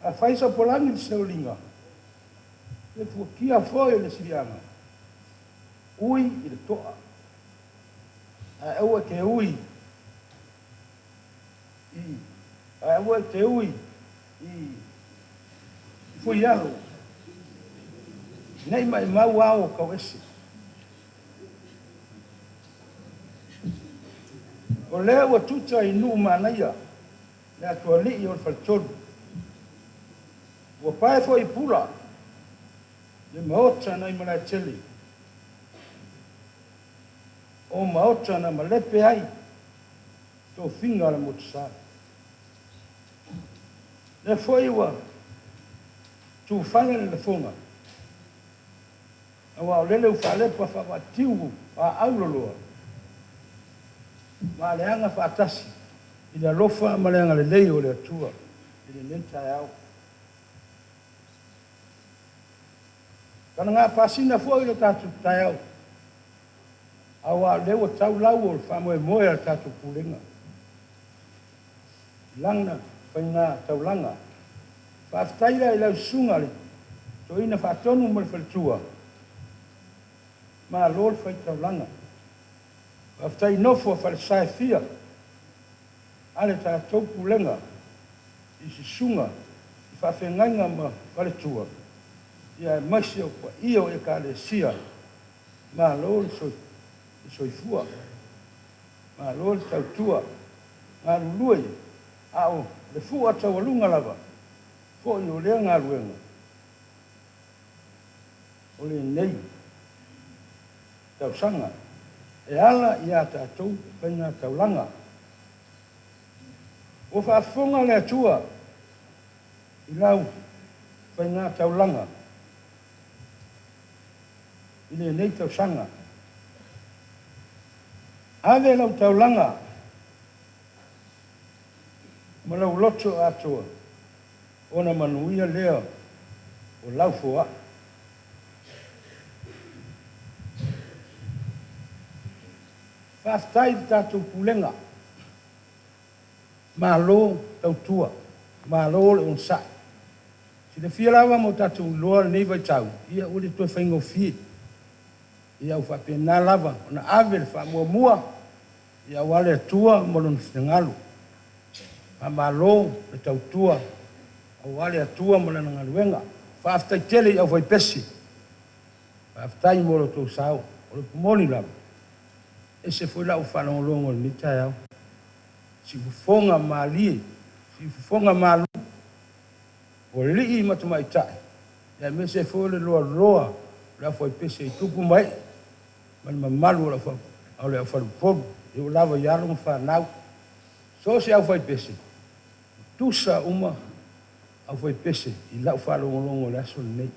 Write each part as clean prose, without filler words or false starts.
Afai sapolagi le seuliga, le fuakia foi o le siliaga, ui i le to'a, ae aua e te ui i ae aua e te ui i fuialo, nei maimau ao o tauese. O lea ua tuta i nuu manaia le atualii o le faletolu. Ua pae foi i Pula le maota nai Malaetele, o maota na malepe ai tofiga a le Motusa. Lea foi ua tufale le lafoga, aua o lele ua faalepa faavaatiu aau loloa ma aleaga faatasi i le alofa ma le agalelei o le Atua i lenei taeao. Talaga pasina foi le tatou taeao, aua o lea ua tau lau o le faamoemoe a le tatou Pulega i lana faiga taulaga. Faafetai la i lau susuga le Toeaina Faatonu ma le faletua, malo le fai taulaga. Faafetai i nofo a falesa e fia a le tatou Pulega i susuga i faafeagaiga ma faletua, ia aemaise o paia o Ekalesia, malo le soifua, malo le tautua galulue, a o le fua taualuga lava foi o lea galuega o lenei tausaga e ala i a tatou faiga taulaga. Ua faafofoga le Atua i lau faiga taulaga i lenei tausaga. Ave lau taulaga ma lau loto atoa, ona manuia lea o lau foai. Faafetai i le tatou Pulega, malo tautua, malo le onosai. Silafia lava ma o tatou iloa lenei vaitau, ia ua le toe faigofie. Ia ua faapena lava ona ave le faamuamua ia aua le Atua ma Lona finagalo. Faamalo le tautua aua le Atua ma Lana galuega. Faafetai tele i aufaipese, faafetai mo lo outou sao. O le upu moni lava, ese foi lau faalogologo i lenei taeao. Siufofoga malie, siufofoga malu, o alii ma tamaitai, aemaise foi o le loaloa o le aufaipese i tupu ma ee, ma le mamalu o le aufaleupolu, e oo lava i alo ma fanau. So o se aufaipese, tusa uma aufaipese i lau faalogologo i le aso lenei.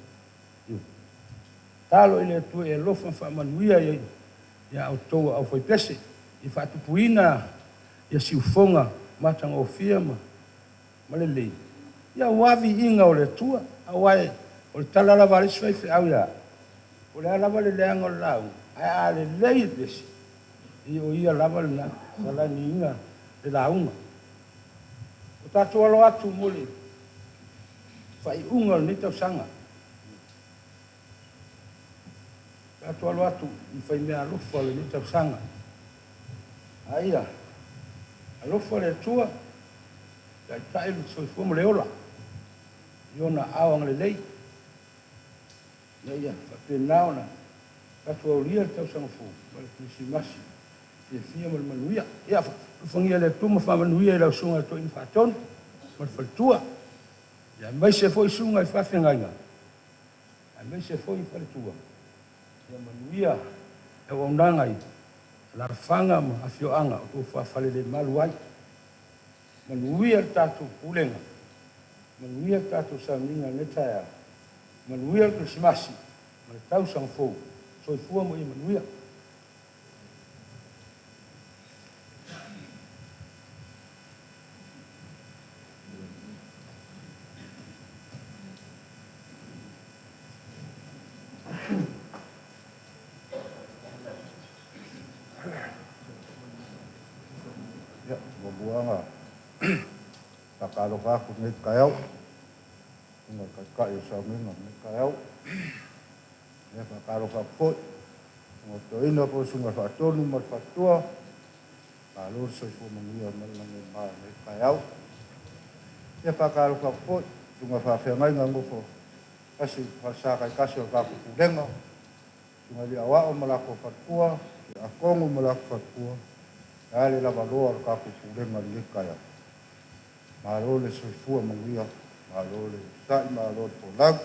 Talo i le Atua e alofa ma faamanuia ia outou aufaipese, i faatupuina ia siufofoga matagofie ma lelei, ia aua viiga o le Atua. Aua o le tala lava a le isi faifeau ia, o le a lava le leaga o le lauga, ae a lelei le pese, ia o ia lava lena salaniina le lauga. O tatou alo atu mo le faaiuga o lenei tausaga, tatou alo atu i faimea alofa o lenei tausaga. Aia alofa le Atua, taitai le soifua ma le ola i ona aao agalelei, ina ia faapena ona tatou aulia le tausaga fou ma le Kerisimasi fiafia ma le manuia. Ia alofagia le Atua ma faamanuia i lau susuga i le Toeaina Faatonu ma le faletua, ia aemaise foi susuga i faafeagaiga, aemaise foi faletua, ia manuia le auaunaga i alaalafaga ma afioaga o outou faafalelemalu ai. Manuia le tatou pulega, manuia le tatou sauniga i lenei taeao, manuia le Kerisimasi ma le tausaga fou. Soifua ma ia manuia. Ia, muamua ona faatalofa atu i lenei taeao. Susuga i le Taitai o le Sauniga i lenei taeao. Ia, e faatalofa atu foi i le Susuga i le Toeaina po o le Susuga i le Faatonu ma le Faletua, malo le soifua manuia ma le lagi e mama i lenei taeao. Ia, e faatalofa atu foi i susuga i faafeagaiga o nofo tasi i falesa taitasi o le tatou Pulega, Susuga i alii Aoao ma latou faletua, Siakono ma latou faletua, ae a le lavaloa o le tatou Pulega i lenei taeao. Malo le soifua manuia, malo le onosai, malo le folau.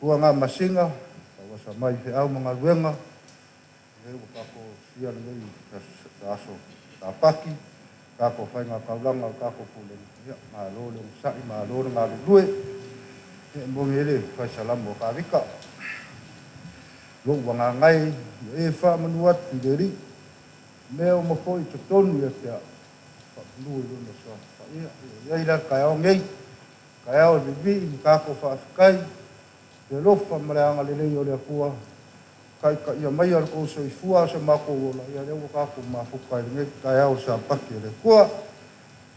Matua masina, tauasa mai i feau ma galuega, lea ua tatou ausia lenei aso Sapati, tatou faigataulaga o le tatou Pulega, ia malo le onosai, malo le galulue. Ia, e moni ai le fai Salamo a Tavita, lou agaga e, ia e faamanu atu i le Alii, mea uma foi i totonu ia te au, faamanu i lona suafa paia. Ia i ai la le taeao nei, taeao e vivii ma tatou faafetai, le alofa ma le agalelei o le Atua, taitaia maia le tou soifua a o se matou ola, ia lea ua tatou mafuta i lenei taeao o le Sapati a le Atua.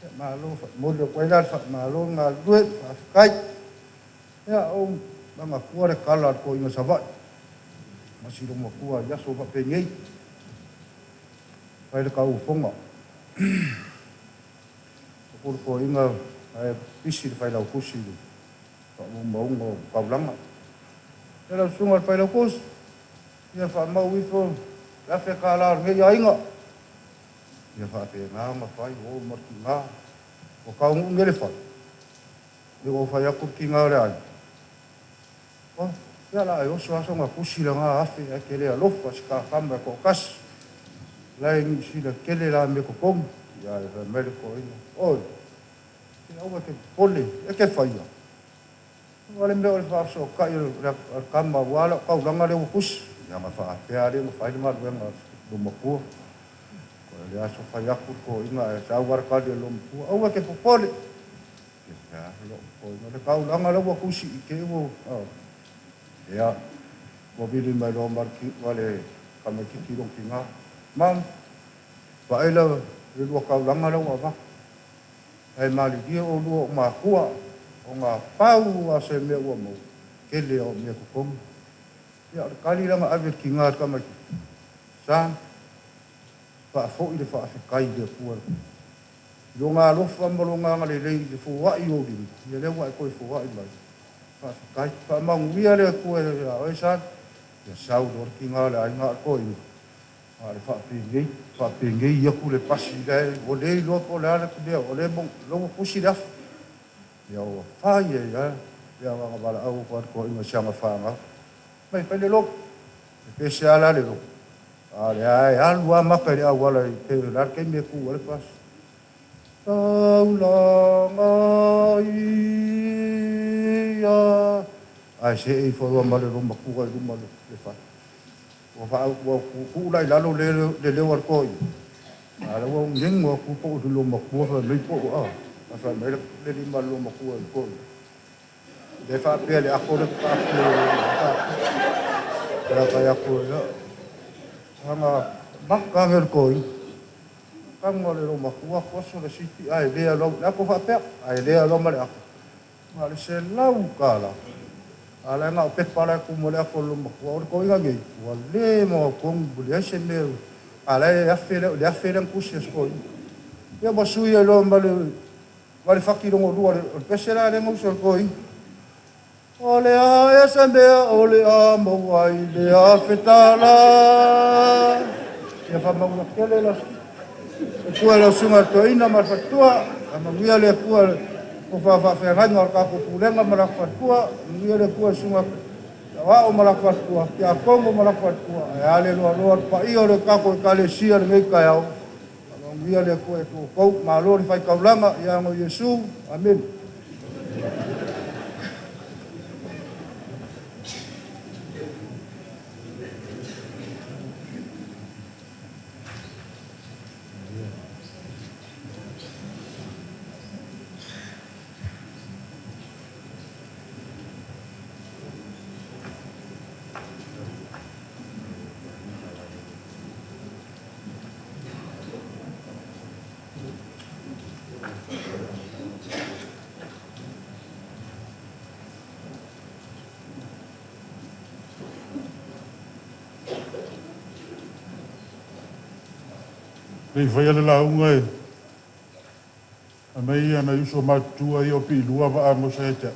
Ia, malo, momoli atu ai la le faamalo le galulue, faafetai. Ia, ou manatua le tala a le toeaina Savaii, ma si loomatua i aso faapenei, fai le tauofoga. O le toeaina ae pisi le failautusi i le faamaumauga o taulaga. Ia, lau susuga i le failautusi, ia faamau ifo le $1,000 o lenei aiga. Ia faapena ona fai, o ma le tiga. Ua taunuu nei le fale, ia ua fai atu le tiga o le aiga, o, ia la e oso aso na tusi lena afe, ae te le alofa si ta tama e toatasi. La e Niu Sila tele la mea totogi. Ia, e fai mai le toeaina, oi, se aua e te popole, e te faia. O le mea o le faafesootai o le tama aua lau taulaga lea ua tusi. Ia na faapea lea na fai le galuega a le loomatua. O le aso fai atu le toeaina ae sau lava le tali a le loomatua, aua e te popole. Ia, lou toeaina, le taulaga lea ua tusi i te ua, ia, ua vili mai loa ma le tamaitiiti lona tina. Mam, vaai la le lua taulaga lea ua avatu. Ae malilie oulua o matua, ona pau lava o se mea ua maua, tele lava o mea totogi. Ia, o le tali la na ave e le tiga i le tamaitiiti, sa faafoi le faafetai i le Atua i lona alofa ma lona agalelei i le foai o ou lima, ia lea ua e toe foai mai. Faafetai. Faamanuia le Atua ia oe, sa. Ia sau loa le tiga o le aiga a o le toeaina, a o le faapenei, faapenei atu le pasi la ua le iloa po o le a le mea, o lea ua tusi le afe. Ia ua fai ai lava le agaga valaau atu a le toeaina i si ana fanau. Mai fai le lotu. E pese lava la le lotu. A o lea e alu lava maka i le auala i pe o le a le taimi e tu ai le pasi. Taulaga ia. Ae see ifo loa ma le loomatua i luma o le fale. Ua faa ua tuu la i lalo le leo a le toeaina. A o lea ua gego atu po o le loomatua fai mai po o a. Ae fai mai le lima o le loomatua i le toeaina. Le faapea le ato le faapea le fai atu ia. Aga maka age le toeaina. Tago le loomatua toso le sipi ae lea loa le ato faapea. Ae lea loa ma le ato. Na o le $100. A la na o pepa la tu mo le ato o le loomatua. O le toeaina nei, ua le mautonu, ua leai se mea. A la e afe le afe lea na tusi a si toeaina. Ia ua sui ai loa ma le faki logo lua o le pese la lea na usu a le toeaina. O le a e se mea o le a maua i le $1,000. Ia faamauna tele la Atua lau susuga i le toeaina ma le faletua. Faamanuia le Atua o faafeagaiga o le tatou Pulega ma latou faletua. Faamanuia le Atua i susuga Aoao ma latou faletua, Tiakono ma latou faletua. Ae a le loaloa le paia o le tatou Ekalesia lenei taeao. Faamanuia le Atua i outou. Malo le faitaulaga ia o Iesu. Amene. Le i faia le lauga e aumai nai uso matutua ia o Piilua ma Amosa ia te au.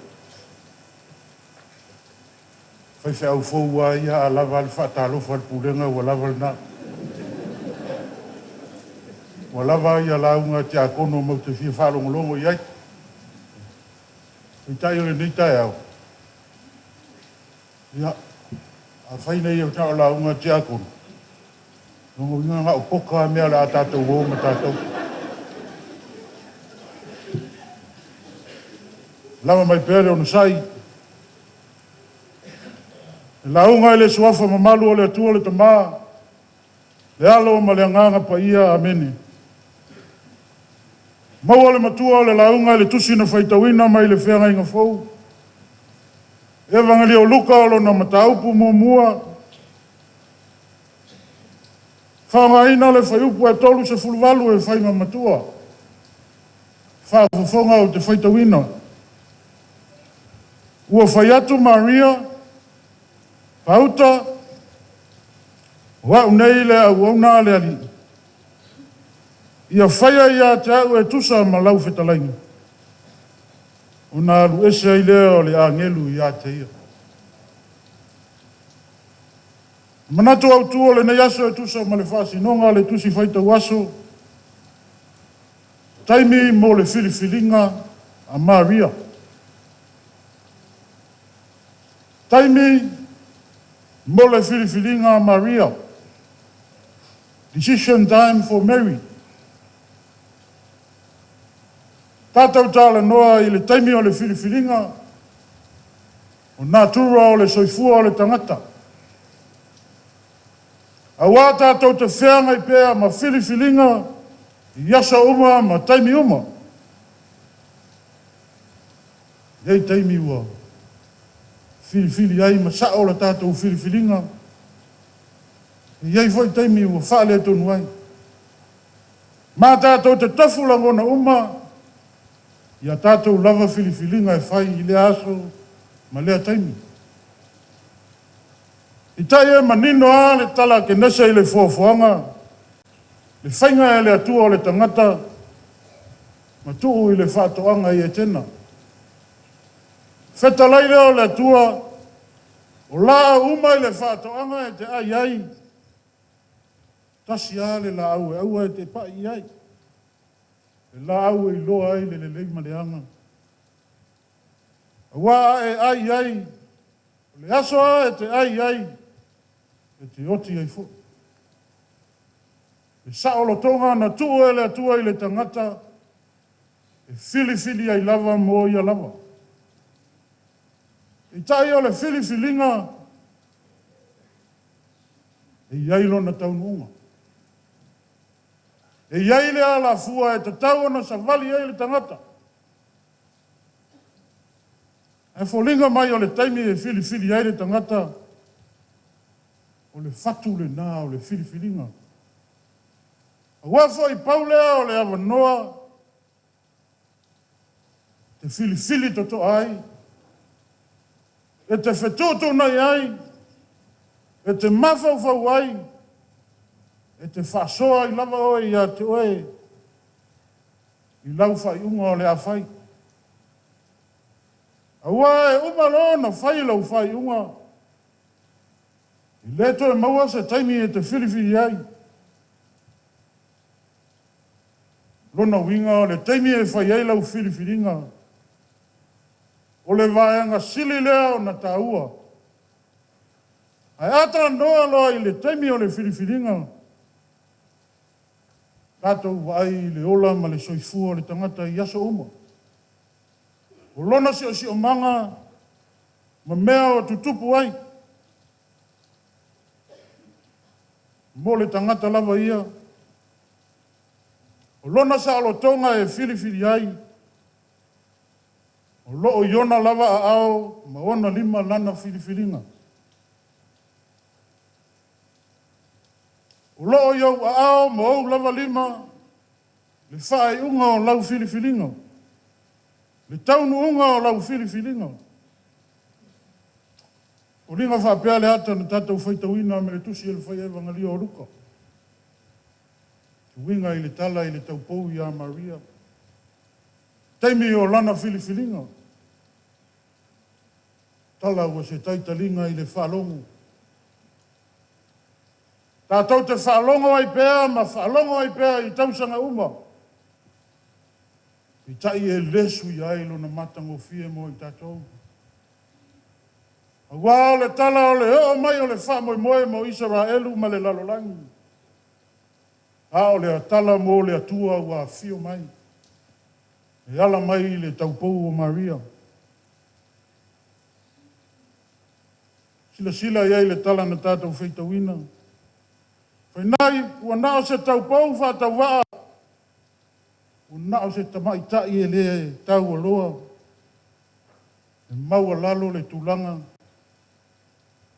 Faifeau fou lava ia, a lava le faatalofa a le pulega ua lava lena. Ua lava ia lauga a tiakono matou te fia faalogologo i ai. Peitai o lenei taeao, ia, afai nei na o lauga a tiakono, lona uiga na o poka lava mea o le a tatou o ma tatou. Lava mai pea le onosai. E lauga i le suafa mamalu o le Atua le Tama, le Alo ma le Agaga Paia. Amene. Maua le matua o le lauga i le tusi na faitauina mai le Feagaiga Fou, Evagalio o Luka o lona mataupu muamua, faaaogaina le fuaiupu e 38 e fai ma matua. Faafofoga ou te faitauina. Ua fai atu Maria, “Gauta, o au nei le auauna a le Alii, ia faia ia te au e tusa ma lau fetalaiga.” Ona alu ese ai lea o le agelu ia te ia. Manatu autu o lenei aso e tusa ma le faasinoga o le Tusi Faitau Aso, taimi mo le filifiliga a Maria. Taimi mo le filifiliga a Maria. Decision time for Mary. Tatou talanoa i le taimi o le filifiliga, o natura o le soifua o le tagata. Aua tatou te feagai pea ma filifiliga i aso uma ma taimi uma. E i ai taimi ua filifili ai ma sao la tatou filifiliga, e i ai foi taimi ua faaletonu ai. Ma tatou te tofu lagona uma i a tatou lava filifiliga e fai i lea aso ma lea taimi. Peitai e manino lava le tala a Kenese i le foafoaga, le faiga e le Atua o le tagata ma tuu i le faatoaga i Etena. Fetalai lea o le Atua, o laau uma i le faatoaga e te ai ai, tasi lava le laau e aua e te pai i ai, le laau e iloa ai le lelei ma le aga. Aua a e ai i ai, o le aso lava e te ai ai, e te oti ai foi. Le saolotoga na tuu e le Atua i le tagata e filifili ai lava mo ia lava. Peitai o le filifiliga e i ai lona taunuuga. E i ai le alafua e tatau ona savali ai le tagata. Ae foliga mai o le taimi e filifili ai le tagata, o le fatu lena o le filifiliga. Aua foi pau lea o le avanoa e filifili totoa ai, e te fetuutuunai ai, e te mafaufau ai, e te faasoa ai lava oe ia te oe i lau faaiuga o le a fai. Aua e uma loa ona fai lau faaiuga, e le toe maua se taimi e te filifili ai. Lona uiga o le taimi e fai ai lau filifiliga, o le vaega sili lea ona taua. Ae a talanoa loa i le taimi o le filifiliga, tatou vaai i le ola ma le soifua o le tagata i aso uma. O lona siosiomaga ma mea o tutupu ai. Mo le tagata lava ia, o lona saolotoga e filifili ai, o lo o i ona lava aao ma ona lima lana filifiliga. O lo o i ou aao ma ou lava lima le faaiuga o lau filifiliga, le taunuuga o lau filifiliga. Foliga faapea le ata na tatou faitauina ma le tusi o le fai Evagalio o Luka. Uiga i le tala i le taupou ia Maria, taimi o lana filifiliga, tala ua se taitaliga i le faalogo. Tatou te faalogo ai pea ma faalogo ai pea i tausaga uma, peitai e le suia ai lona matagofie mo i tatou. Aua o le tala o le oo mai o le faamoemoe mo Isaraelu ma le lalolagi, a o le tala mo le Atua ua afio mai, e ala mai i le taupou o Maria. Silasila i ai i le tala na tatou feitauina. Fai mai ua na o se taupou faatauvaa, ua na o se tamaitai e le taualoa, e maualalo le tulaga,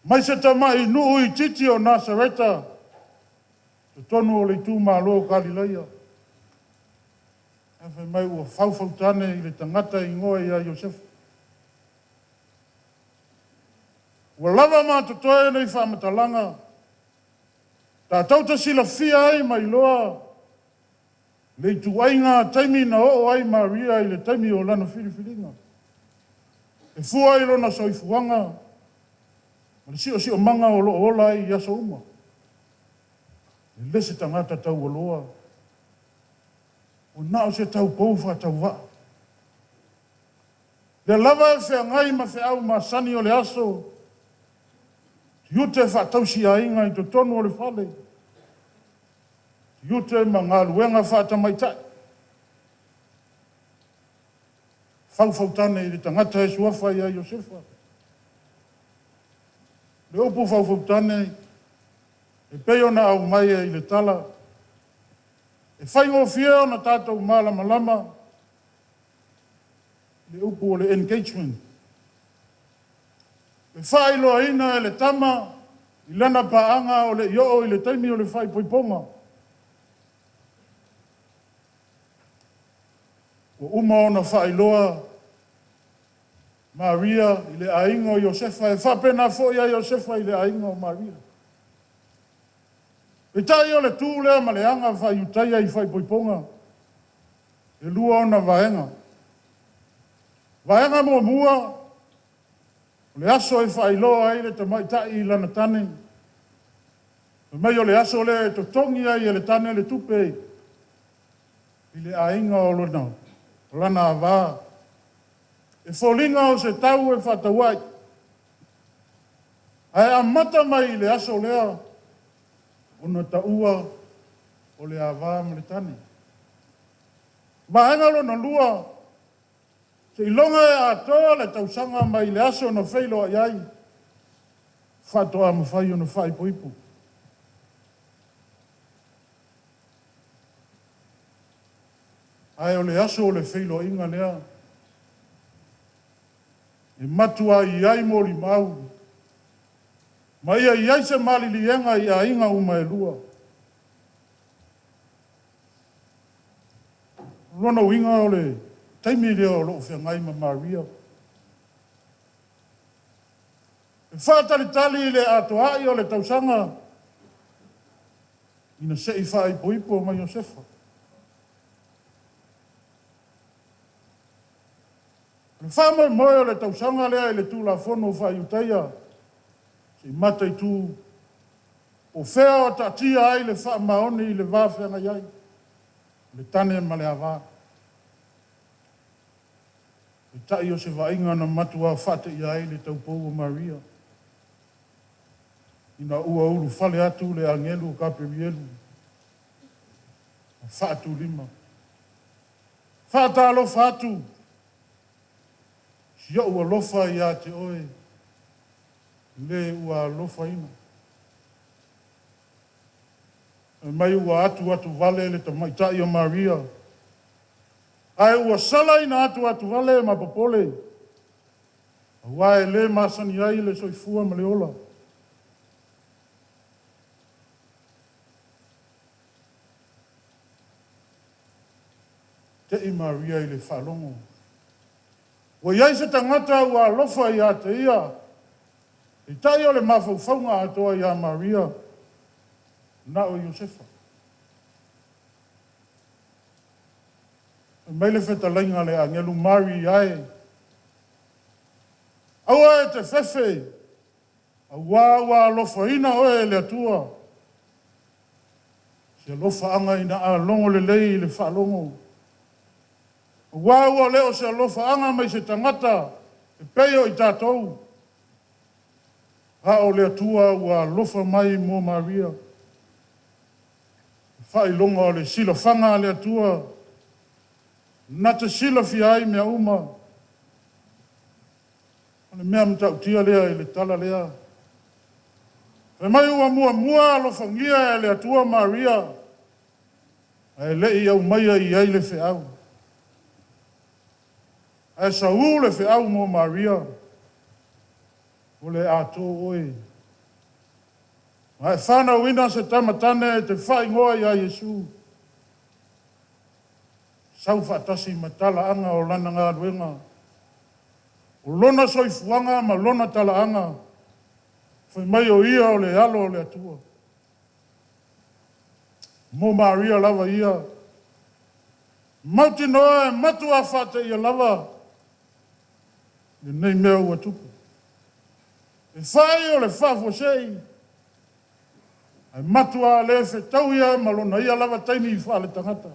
mai se tamai nuu itiiti o Nasareta, totonu o le itumalo o Kalilaia. Ae fai mai ua faufautane i le tagata e igoa ia Iosefa. Ua lava ma totoe nei faamatalaga, tatou te silafia ai ma iloa le ituaiga taimi na oo ai Maria i le taimi o lana filifiliga, e fua i lona soifuaga ma le siosiomaga o lo o ola ai i aso uma. E le se tagata taualoa, ua na o se taupou faatauvaa. O lea lava e feagai ma feau masani o le aso, tiute faatausiaiga i totonu o le fale, tiute ma galuega faatamaitai, faufautane i le tagata e suafa ia Iosefa. Le upu faufautane e pei ona aumai ai i le tala, e faigofie ona tatou malamalama le upu o le engagement. E faailoaina e le tama i lana paaga o le i oo i le taimi o le faaipoipoga. Ua uma ona faailoa Maria i le aiga o Iosefa, e faapena foi ia Iosefa i le aiga o Maria. Peitai o le tu lea ma le aga faa-Iutaia i faaipoipoga, e lua ona vaega. Vaega muamua, o le aso e faailoa ai le tamaitai i lana tane, fai mai o le aso lea e totogi ai e le tane le tupe i le aiga o lana ava, e foliga o se tau e faatauai. Ae amata mai i le aso lea ona taua o le ava ma le tane. Vaega lona lua, seiloga e atoa le tausaga mai le aso na feiloai ai, faatoa mafai ona faaipoipo. Ae o le aso o le feiloaiga lea, e matua i ai molimau, ma ia i ai se maliliega i aiga uma e lua. O lona uiga o le taimi lea o lo o feagai ma Maria. E faatalitali i le atoa'i o le tausaga ina se i faaipoipo ma Iosefa. O le faamoemoe o le tausaga lea i le Tulafono faa-Iutaia, se i mataitu po o fea o taatia ai le faamaoni i le va feagai ai, le tane ma le ava. Peitai o se vaaiga na matua faateia ai le taupou o Maria, ina ua ulufale atu le agelu o Kaperielu ma faatulima, faatalofa atu, si ou alofa ia te oe, le ua alofaina. Fai mai ua atuatuvale le tamaitai o Maria, ae ua sala ina atuatuvale ma popole, aua e le masani ai le soifua ma le ola. Te i Maria i le faalogo ua i ai se tagata ua alofa ia te ia, peitai o le mafaufauga atoa ia Maria, na o Iosefa. Fai mai le fetalaiga a le agelu Mari ae, Aua e te fefe, auā ua alofaina oe e le Atua. Se alofaaga ina a logo lelei i le faalogo. Auā ua le o se alofaaga mai se tagata e pei o i tatou, a o le Atua ua alofa mai mo Maria. Le faailoga o le silafaga a le Atua, na te silafia ai mea uma. O le mea matautia lea i le tala lea. Fai mai ua muamua alofagia e le Atua Maria, ae le i aumaia i ai le feau. Ae saū le feau mo Maria, o le a to oe. Ma e fanauina se tama tane e te faaigoa ia Iesu. Sau faatasi ma talaaga o lana galuega, o lona soifuaga ma lona talaaga, fai mai o ia o le alo o le Atua. Mo Maria lava ia, mautinoa e matua faateia lava lenei mea ua tupu. E fai o le faafuasei, ae matua le fetaui lava ma lona ia lava taimi faale-tagata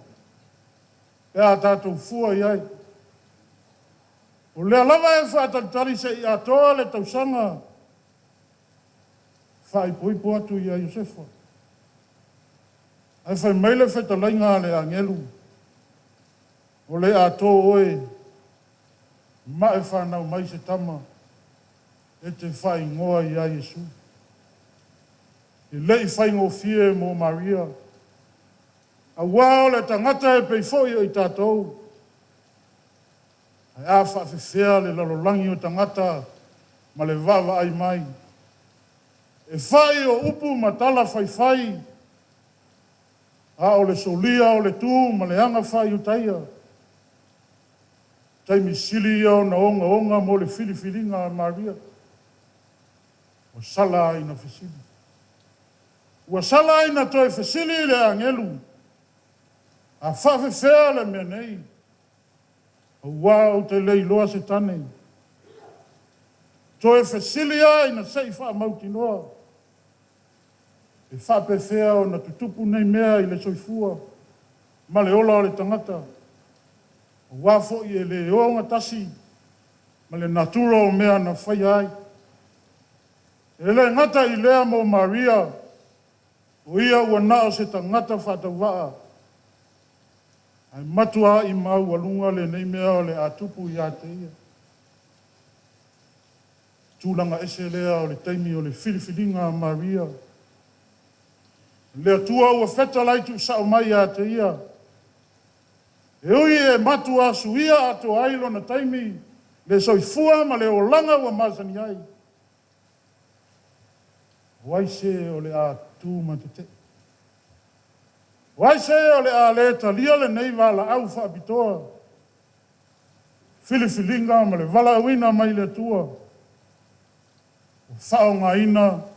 pe a tatou fua i ai. O lea lava e faatalitali se i atoa le tausaga faaipoipo atu ia Iosefa. Ae fai mai le fetalaiga a le agelu, o le a to oe, ma e fanau mai se tama, e te faaigoa ia Iesu. E le i faigofie mo Maria, auā o le tagata e pei foi o i tatou. Ae a faafefea le lalolagi o tagata ma le vaavaai mai? E fai o upu ma tala faifai, a o le solia o le tu ma le aga faa-Iutaia. Taimi sili ia ona ogaoga mo le filifiliga a Maria. Ua sala ina fesili. Ua sala ina toe fesili le agelu, a faafefea le mea nei? Auā ou te le iloa se tane. Toe fesili lava ina se i faamautinoa e faapefea ona tutupu nei mea i le soifua ma le ola o le tagata, aua foi e le ogatasi ma le natura o mea na faia ai. E le gata i lea mo Maria, o ia ua na o se tagata faatauvaa, ae matuai maualuga lenei mea o le a tupu ia te ia. Tulaga ese lea o le taimi o le filifiliga a Maria. Le Atua ua fetalai tuusao mai ia te ia, e ui e matua suia atoa ai lona taimi, le soifua ma le olaga ua masani ai. O ai se o le a tu ma tetee? O ai se o le a le talia lenei valaau faapitoa, filifiliga ma le valaauina mai le Atua, ua faaaogaina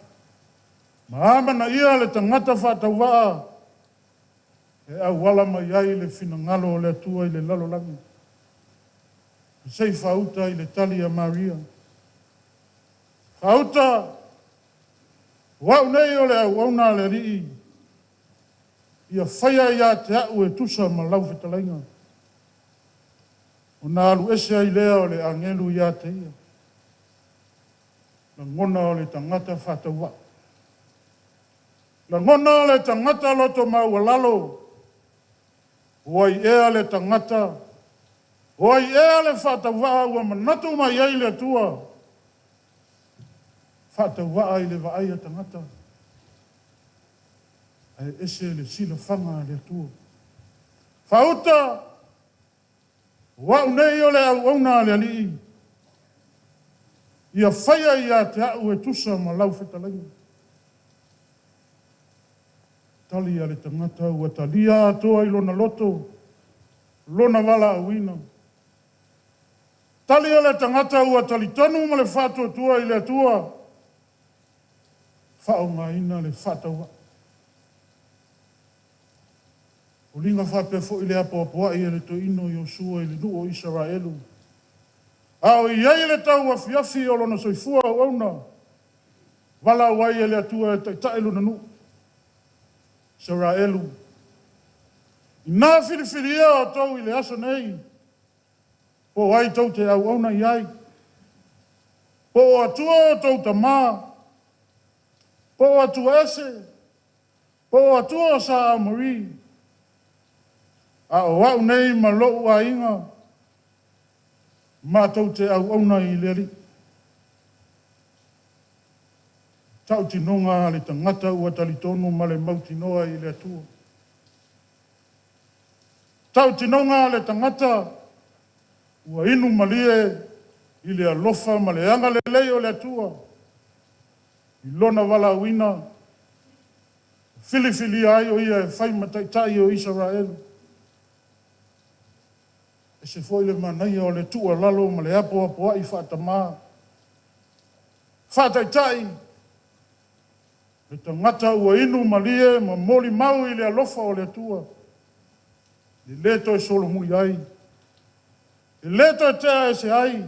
ma amanaia le tagata faatauvaa e auala mai ai le finagalo o le Atua i le lalolagi? Se i faauta i le tali a Maria. Faauta, o au nei o le auauna a le Alii, ia faia ia te au e tusa ma lau fetalaiga. Ona alu ese ai lea o le agelu ia te ia. Lagona o le tagata faatauvaa. Lagona o le tagata loto maualalo. O ai ea le tagata, o ai ea le faatauvaa ua manatu mai ai le Atua? Faatauvaa i le vaai a tagata, ae ese le silafaga a le Atua. Faauta, o au nei o le auauna a le Alii, ia faia ia te au e tusa ma lau fetalaiga. Tali a le tagata ua talia atoa i lona loto, lona valaauina. Tali a le tagata ua talitonu ma le faatuatua i le Atua, faaaogaina le faatauvaa. Foliga faapea foi le apoapoai a le toeaina o Iosua i le nuu o Isaraelu, a o i ai le tauafiafi o lona soifua auauna, valaau ai e le Atua e taitai lona nuu, Isaraelu, ina filifilia outou i le aso nei, po o ai tou te auauna i ai, po o Atua o outou tama, po o Atua ese, po o Atua o sa Amori, a o au nei ma lou aiga, matou te auauna i le Alii. Tautinoga a le tagata ua talitonu ma le mautinoa i le Atua. Tautinoga a le tagata ua inu malie i le alofa ma le agalelei o le Atua i lona valaauina, filifilia ai o ia e fai ma taitai o Isaraelu. E ese foi le manaia o le tuualalo ma le apoapoai faatama, faataitai, le tagata ua inu malie ma molimau i le alofa o le Atua, e le toe solomuli ai, e le toe tea ese ai,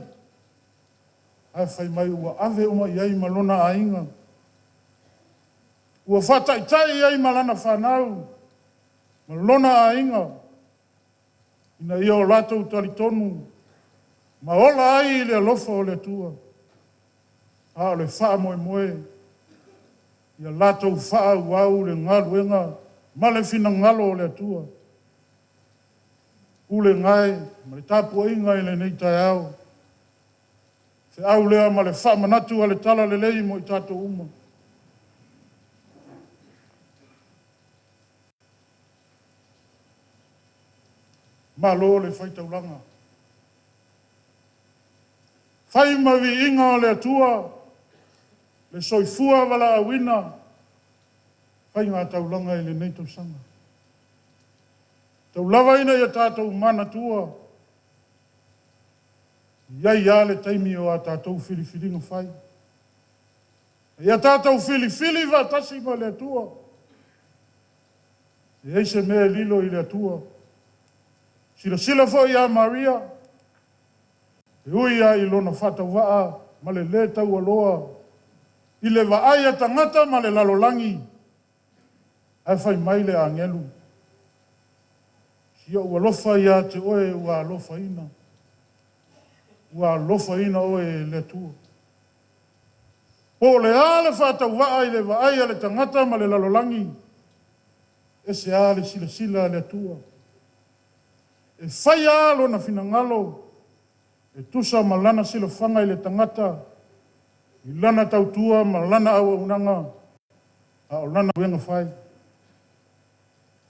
ae fai mai ua ave uma i ai ma lona aiga, ua faataitai i ai ma lana fanau, ma lona aiga, ina ia o latou talitonu ma ola ai i le alofa o le Atua. A o le faamoemoe, ia latou faaauau le galuega ma le finagalo o le Atua. Pulega e ma le tapuaiga i lenei taeao, feau lea ma le faamanatu a le Talalelei mo i tatou uma. Malo le fai taulaga, fai ma viiga o le Atua, le soifua valaauina, faiga taulaga i lenei tausaga. Tau lava ina ia tatou manatua, e i ai lava le taimi o a tatou filifiliga fai. Ia tatou filifili faatasi ma le Atua. E leai se mea e lilo i le Atua. Silasila foi ia Maria, e ui lava i lona faatauvaa ma le lē taualoa i le vaai a tagata ma le lalolagi, ae fai mai le agelu, “Si ou alofa ia te oe ua alofaina, ua alofaina oe e le Atua.” Po o le a le faatauvaa i le vaai a le tagata ma le lalolagi, e ese lava le silasila a le Atua. E fai lava lona finagalo e tusa ma lana silafaga i le tagata, i lana tautua ma lana auaunaga, a o lana galuega fai.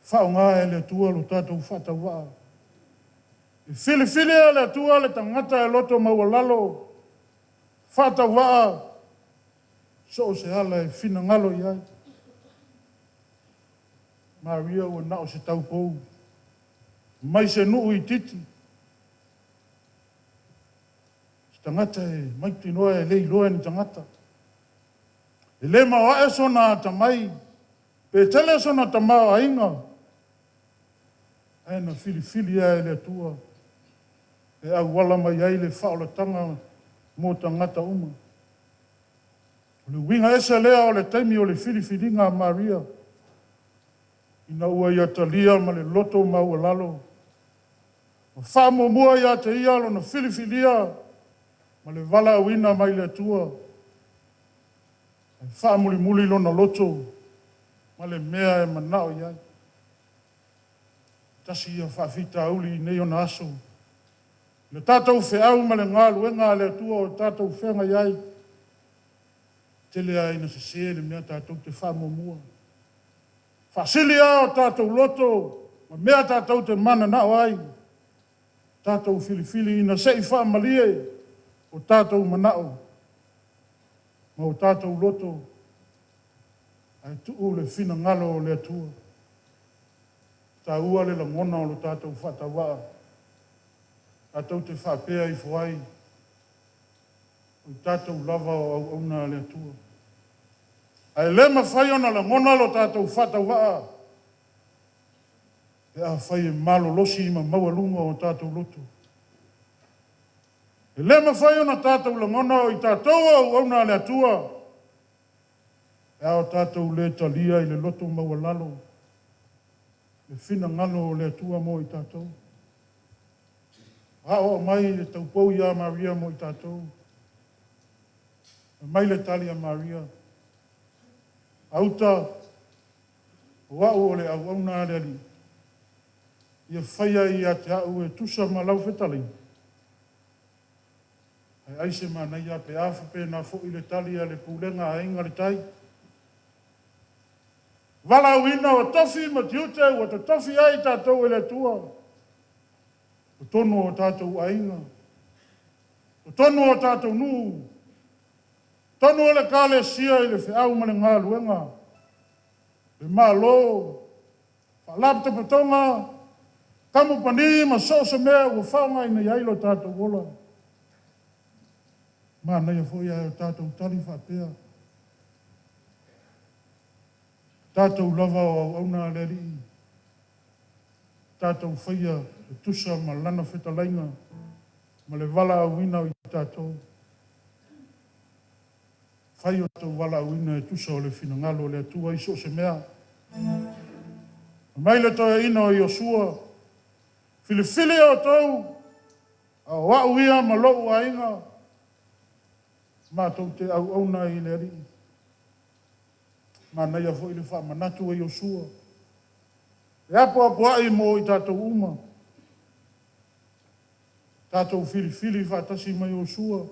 Faaaoga e le Atua lo tatou faatauvaa. E filifili e le Atua le tagata e loto maualalo, faatauvaa, so o se ala e finagalo i ai. Maria ua na o se taupou mai se nuu itiiti, se tagata e mautinoa e le iloa e ni tagata. E le maoae sona atamai pe tele sona tamaoaiga, ae na filifili lava e le Atua e auala mai ai le faaolataga mo tagata uma. O le uiga ese lea o le taimi o le filifiliga a Maria, ina ua ia talia ma le loto maualalo, ma faamuamua ia te ia lona filifilia ma le valaauina mai le Atua, ae faamulimuli lona loto ma le mea e manao i ai. Tasi ia faafitauli i nei ona aso, le tatou feau ma le galuega a le Atua o tatou feagai ai, e tele lava ina sese le mea tatou te faamuamua. Faasili lava o tatou loto ma mea tatou te mananao ai, tatou filifili ina se i faamalie o tatou manao ma o tatou loto, ae tuu le finagalo o le Atua. E taua le lagona o lo tatou faatauvaa, tatou te faapea ifo ai, o tatou lava o auauna a le Atua. Ae le mafai ona lagona lo tatou faatauvaa. Pe afai e malolosi ma maualuga o tatou loto, e le mafai ona tatou lagona o i tatou o auauna a le Atua, pe a o tatou le talia i le loto maualalo le finagalo o le Atua mo i tatou. Aoao mai le taupou ia Maria mo i tatou. Fai mai le tali a Maria, Auta, o au o le auauna a le Alii, ia faia ia te au e tusa ma lau fetalaiga. Ae ai se manaia pe a faapena foi le tali a le Pulega a Aiga i le Tai. Valaauina o tofi ma tiute ua totofi ai i tatou e le Atua, totonu o tatou aiga, totonu o tatou nuu, totonu o le Ekalesia i le feau ma le galuega, le Malo, Faalapotopotoga, Kamupani ma so o se mea ua faaaogaina i ai lo tatou ola. Manaia foi ae o tatou tali faapea, o tatou lava o auauna a le Alii, tatou faia e tusa ma Lana fetalaiga ma le valaauina o i tatou. Fai o tatou valaauina e tusa o le finagalo o le Atua i so o se mea. Fai mai le toeaina o Iosua, filifili outou, a o au ia ma lou aiga, matou te auauna i le Alii. Manaia foi le faamanatu a Iosua, e apoapoai mo i tatou uma. Tatou filifili faatasi ma Iosua,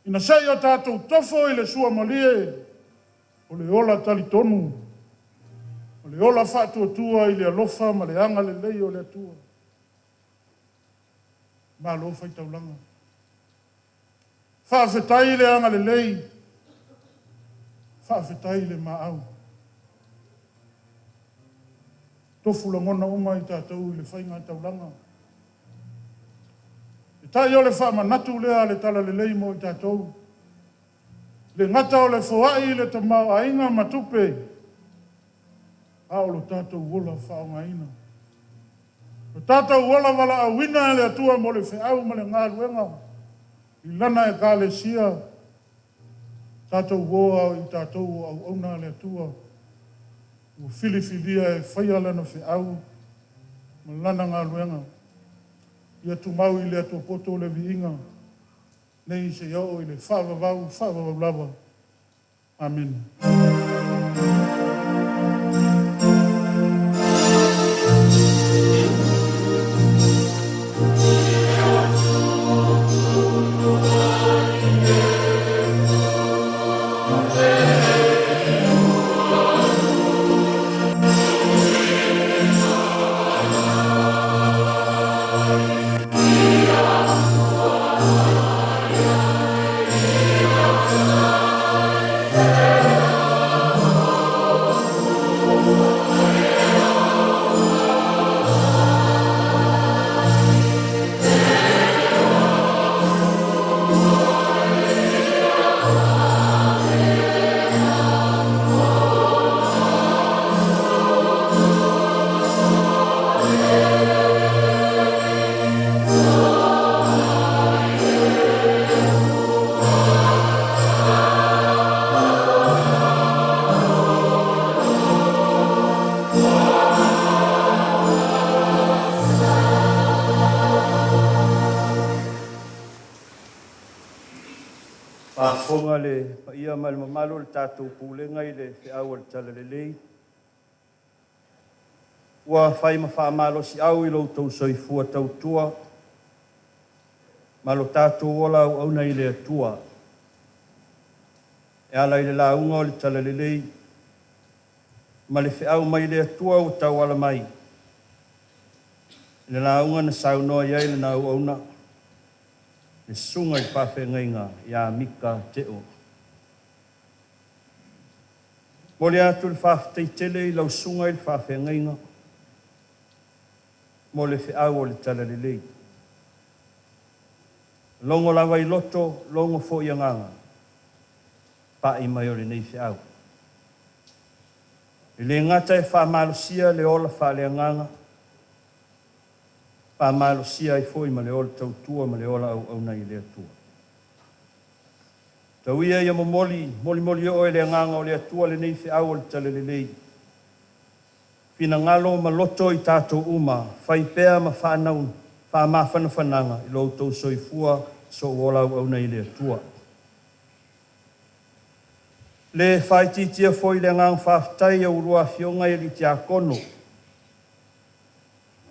ina se i o tatou tofo i le suamalie o le ola talitonu, o le ola faatuatua i le alofa ma le agalelei o le Atua. Malo fai taulaga. Faafetai le agalelei, faafetai le maau. Tofu lagona uma i tatou i le faiga taulaga. E tai o le faamanatu lea a le Talalelei mo i tatou. Le gata o le foai le tamaoaiga ma tupe, a o lo tatou ola faaaogaina. O tatou ola valaauina e le Atua mo le feau ma le galuega i Lana Ekalesia, tatou o a o i tatou o auauna a le Atua, ua filifilia e faia Lana feau ma Lana galuega. Ia tumau i le Atua poto le viiga, nei seia oo i le faavavau, faavavau lava. Amene. Faafofoga le paia ma le mamalu o le tatou Pulega i le feau a le Talalelei, ua fai ma faamalosiau i lo outou soifua tautua ma lo tatou ola auauna i le Atua e ala i le lauga o le Talalelei ma le feau mai le Atua ua tauala mai i le lauga na saunoa i ai lana auauna, le Susuga i le Faafeagaiga ia Mika Teo. Momoli atu le faafetai tele i lau Susuga i le Faafeagaiga mo le feau o le Talalelei. Logo lava i loto, logo foi i agaga, pai mai o lenei feau. E le gata e faamalosia le ola faaleagaga, faamalosia ai foi ma le ola tautua ma le ola auauna i le Atua. Tau ia ia momoli, molimoli oo e le Agaga o le Atua lenei feau o le Talalelei, finagalo ma loto i tatou uma, fai pea ma faanau faamafanafanaga i lo outou soifua sou ola auauna i le Atua. Le faaitiitia foi le agaga faafetai i a oulua afioga i alii tiakono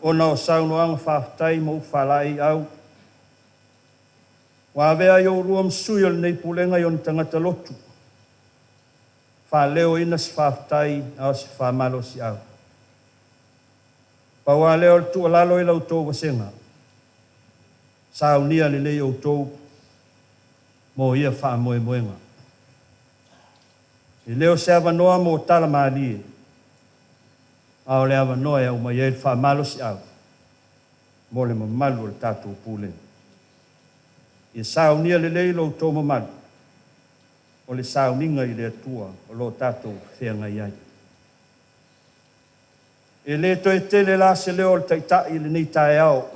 ona o saunoaga faafetai ma upu faalaeiau ua avea ai oulua ma sui o lenei pulega i ona tagata lotu, faaleoina se faafetai a o se faamalosiau. Pau lava lea o le tuualalo i la outou vasega, saunia lelei outou mo ia faamoemoega. E le o se avanoa mo tala malie, a o le avanoa e aumai ai le faamalosiau mo le mamalu o le tatou Pulega. Ia saunia lelei lo outou mamalu o le sauniga i le Atua o lo o tatou feagai ai. E le toe tele la se leo o le Taitai i lenei taeao,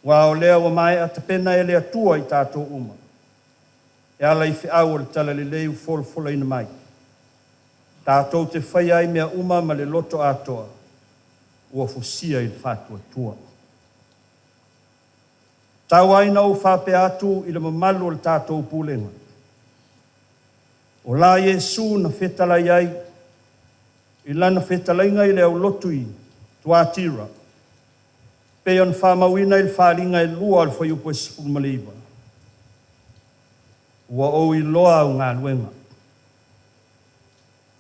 aua o lea ua maea tapena e le Atua i tatou uma e ala i feau o le Talalelei ua folafolaina mai, tatou te faia ai mea uma ma le loto atoa ua fusia i le faatuatua. Tau lava ina ou faapea atu i le mamalu o le tatou Pulega, o la Iesu na fetalai ai i lana fetalaiga i le aulotu i Tuatira, pei ona faamauina i le faaaliga e 2 o le fuaiupu e 19, Ua ou iloa au galuega,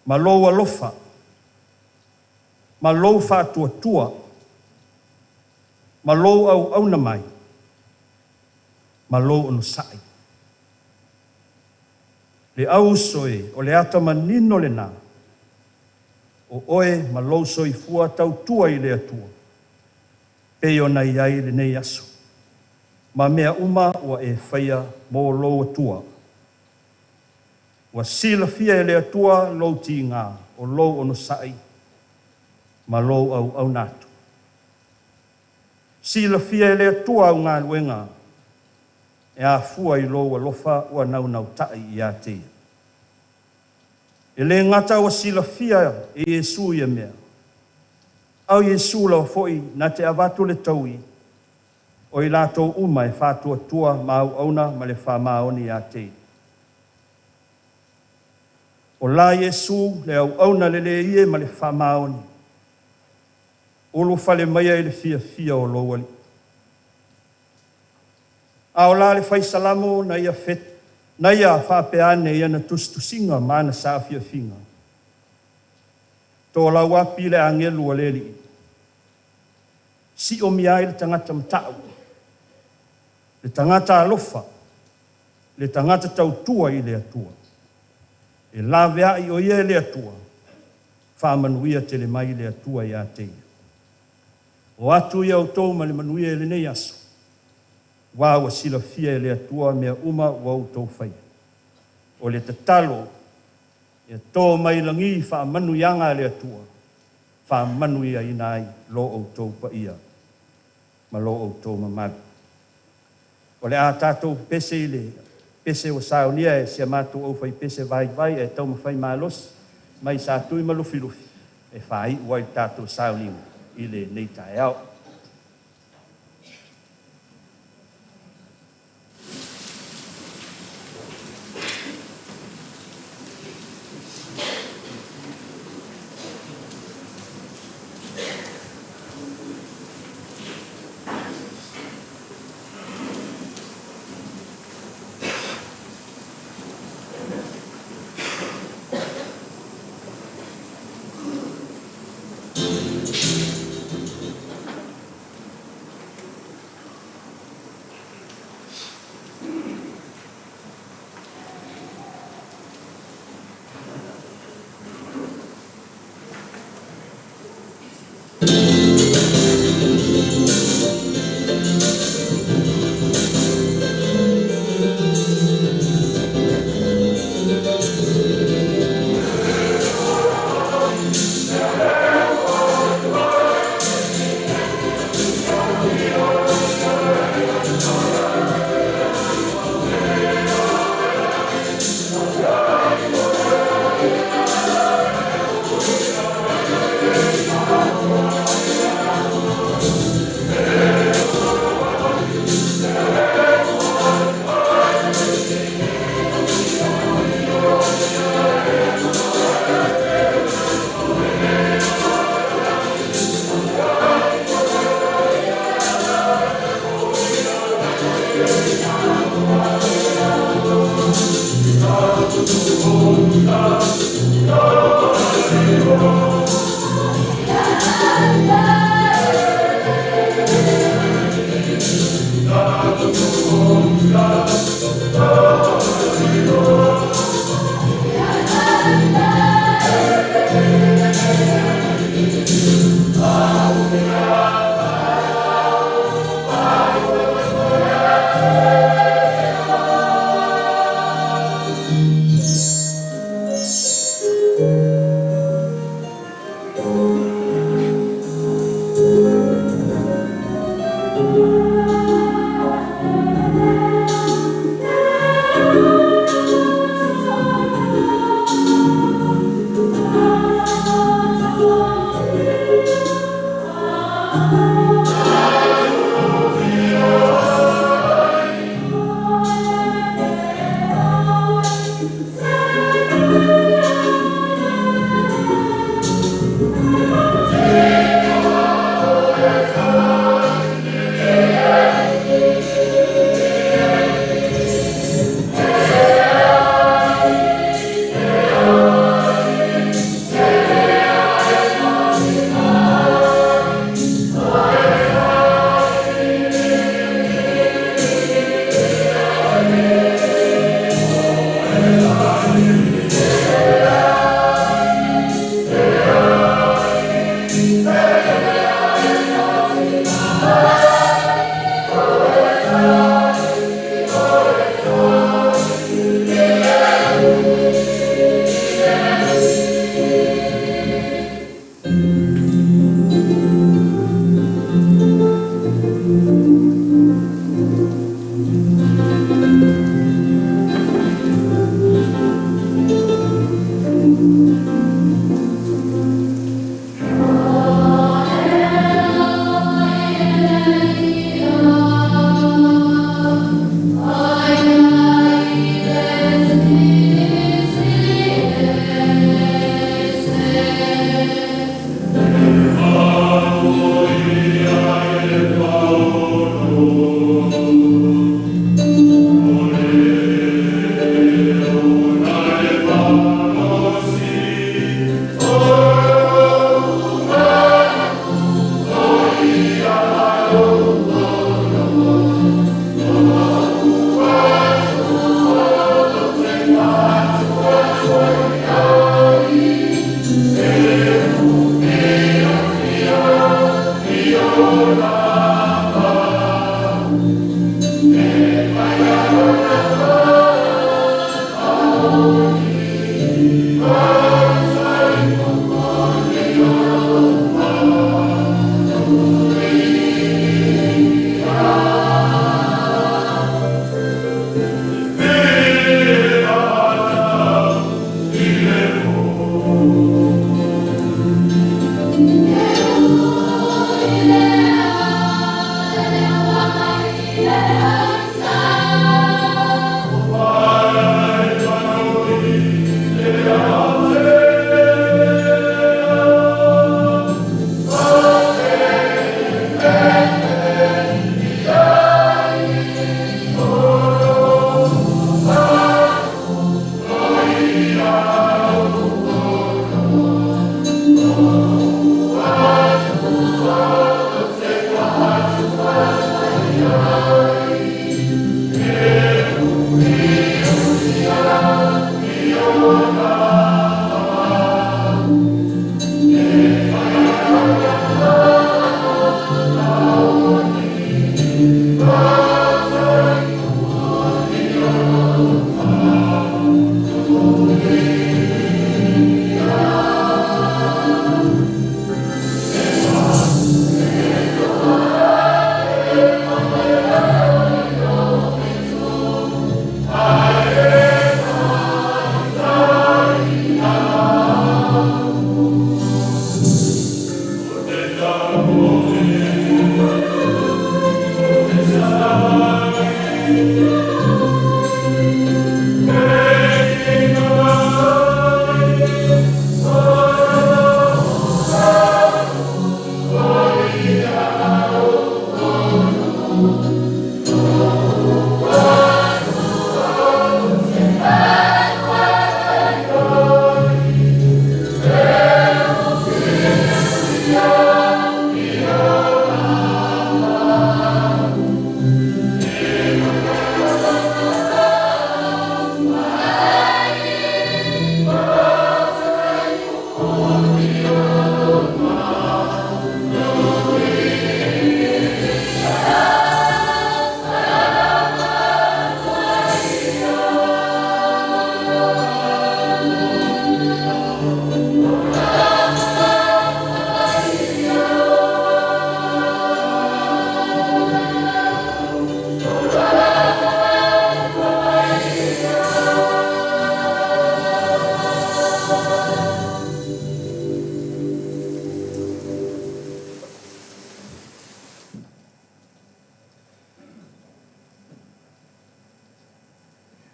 ma lou alofa, ma lou faatuatua, ma lou auauna mai, ma lou onosai. Le au uso e, o le ata manino lena o oe ma lou soifua tautua i le Atua, pei ona i ai lenei aso, ma mea uma ua e faia mo lou Atua. Ua silafia e le Atua lou tiga o lou onosai ma lou auauna atu. Silafia e le Atua au galuega e afua i lou alofa ua naunautai ia te Ia. E le gata ua silafia e Iesu ia mea, a o Iesu lava foi na te avatu le taui o i latou uma e faatuatua ma auauna ma le faamaoni ia te Ia. O la Iesu le auauna lelei e ma le faamaoni, ulufale maia i le fiafia o lou Alii. A o la le Fai Salamo na ia, na ia faapea ane i ana tusitusiga ma ana saafiafiga, Tolauapi le agelu a le Alii, siomia ai le tagata matau, le tagata alofa, le tagata tautua i le Atua. E laveai o ia e le Atua, faamanuia tele mai le Atua ia te ia. O atu ia outou ma le manuia i lenei aso, aua ua silafia e le Atua mea uma ua outou faia. O le tatalo, ia to mai lagi faamanuiaga a le Atua, faamanuiaina ai lo outou paia ma lo outou mamalu. O le a tatou pese i le pese ua saunia e si a matou aufaipese vaivai ae taumafai malosi mai Satui ma Lufilufi e faaiu ai le tatou sauniga i lenei taeao.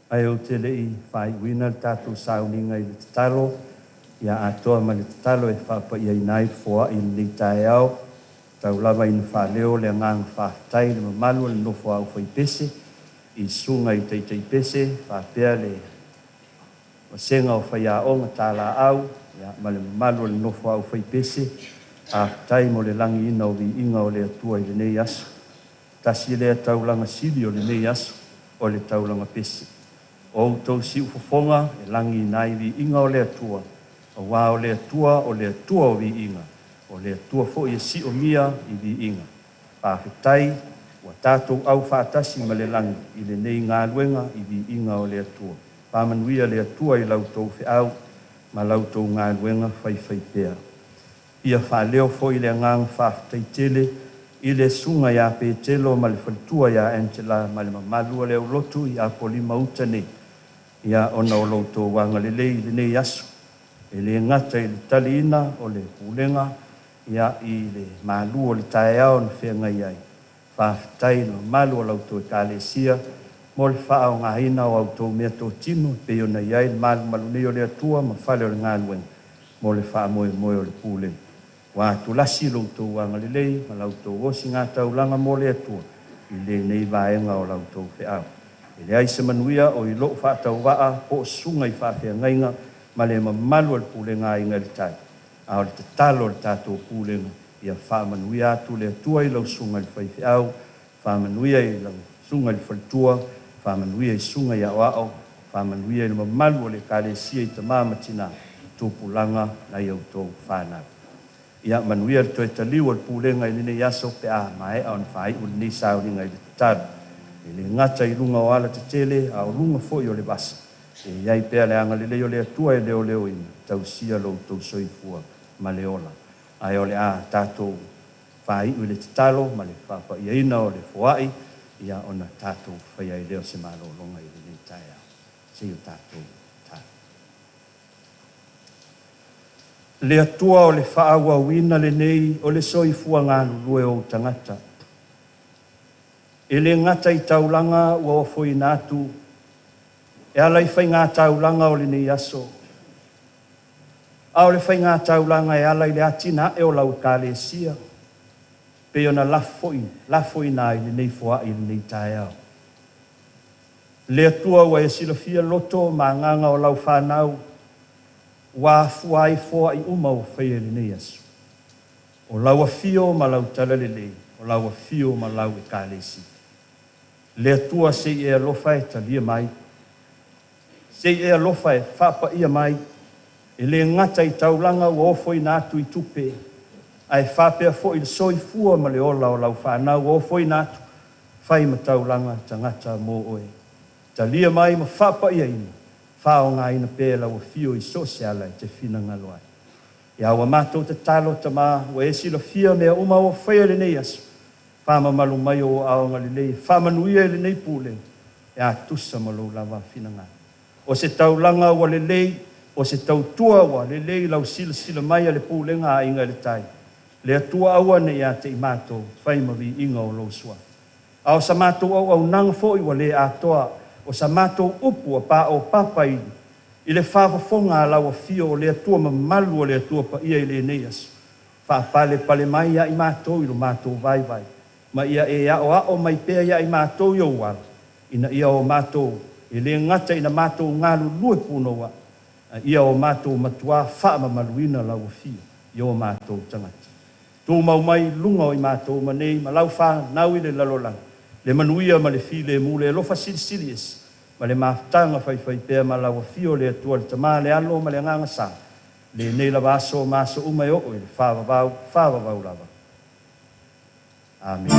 Ae ou te le i faaiuina le tatou sauniga i le tatalo, ia atoa ma le tatalo e faapaiaina ai le foai i lenei taeao, tau lava ina faaleo le agaga faafetai i le mamalu o le nofo a aufaipese i susuga i taitaipese faapea le vasega o faiaoga talaau, ia, ma le mamalu o le nofo a aufaipese. Faafetai mo le lagiina o viiga o le Atua i lenei aso. Tasi lea taulaga sili o lenei aso, o le taulaga pese. O outou siufofoga e lagiina ai viiga o le Atua, aua o le Atua o le Atua o viiga, o le Atua foi e siomia i viiga. Faafetai ua tatou aufaatasi ma le lagi i lenei galuega i viiga o le Atua. Faamanuia le Atua i la outou feau ma la outou galuega faifaipea. Ia faaleo foi le agaga faafetai tele i le Susuga ia Petelo ma le faletua ia Angela ma le mamalu o le aulotu i Apolima Uta nei, ia, ona o lo outou agalelei i lenei aso, e le gata i le taliina o le pulega, ia, i le malu o le taeao na feagai ai. Faafetai i le mamalu o la outou Ekalesia mo le faaaogaina o a outou meatotino e pei ona i ai le malumalu nei o le Atua ma fale o le galuega mo le faamoemoe o le pulega. Ua atulasi lo outou agalelei ma la outou osigataulaga mo le Atua i lenei vaega o la outou feau. E leai se manuia o i lou faatauvaa po o susuga i faafeagaiga ma le mamalu o le pulega a Aiga i le Tai, a o le tatalo a le tatou pulega, ia faamanuia atu le Atua i lau susuga i le faifeau, faamanuia i lau susuga i le faletua, faamanuia i susuga i aoao, faamanuia i le mamalu o le Ekalesia i tama ma tina, tupulaga nai a outou fanau. Ia manuia le toe taliu o le pulega i lenei aso pe a maea ona faaiu lenei sauniga i le tatalo. E le gata i luga o alatetele, a o luga foi o le vasa, e i ai pea le agalelei o le Atua e leoleoina, tausia lo outou soifua ma le ola. Ae o le a tatou faaiu i le tatalo ma le faapaiaina o le foai, ia ona tatou faia ai lea o se malologa i lenei taeao. Se i o tatou tatalo. Le Atua o le faaauauina lenei o le soifua galulue o ou tagata, e le gata i taulaga ua ofoina atu e ala i faigataulaga o lenei aso, a o le faigataulaga e ala i le atinae o lau Ekalesia, pei ona lafoina ai lenei foai i lenei taeao. Le Atua ua e silafia loto ma agaga o lau fanau, ua afua ai foai uma ua faia i lenei aso. O lau afio ma lau talalelei, o lau afio ma lau Ekalesia. Le Atua, se i e alofa e talia mai, se i e alofa e faapaia mai, e le gata i taulaga ua ofoina atu i tupe, ae faapea foi le soifua ma le ola o lau fanau ua ofoina atu, fai ma taulaga tagata mo oe. Talia mai ma faapaiaina, faaaogaina pea lau afio i so o se ala e te finagalo ai. Ia ua matou tatalo, Tama, ua e silafia mea uma ua faia i lenei aso, faamamalu mai ou aao agalelei e faamanuia i lenei pulega e atusa ma lou lava finagalo. O se taulaga ua lelei, o se tautua ua lelei lau silasila mai a le pulega a Aiga i le Tai. Le Atua aua ne i ia te i matou, fai ma viiga o lou suafa. A o sa matou auaunaga foi ua le atoa, o sa matou upu ua paopapa i le faafofoga a lau afio o le Atua mamalu o le Atua paia i lenei aso, faapalepale mai ia i matou i lo matou vaivai, ma ia e aoao mai pea ia i matou i ou ala, ina ia o matou, e le gata ina matou galulue punouai, a ia o matou matuā faamamaluina lau afio i o matou tagata. Tumau mai i luga o i matou ma nei ma lau fanau i le lalolagi, le manuia ma le filemu, le alofa silisili ese, ma le mafutaga faifaipea ma lau afio le Atua le Tama, le Alo ma le Agaga Sa, lenei lava aso ma aso uma e oo i le faavavau, faavavau lava. Amene.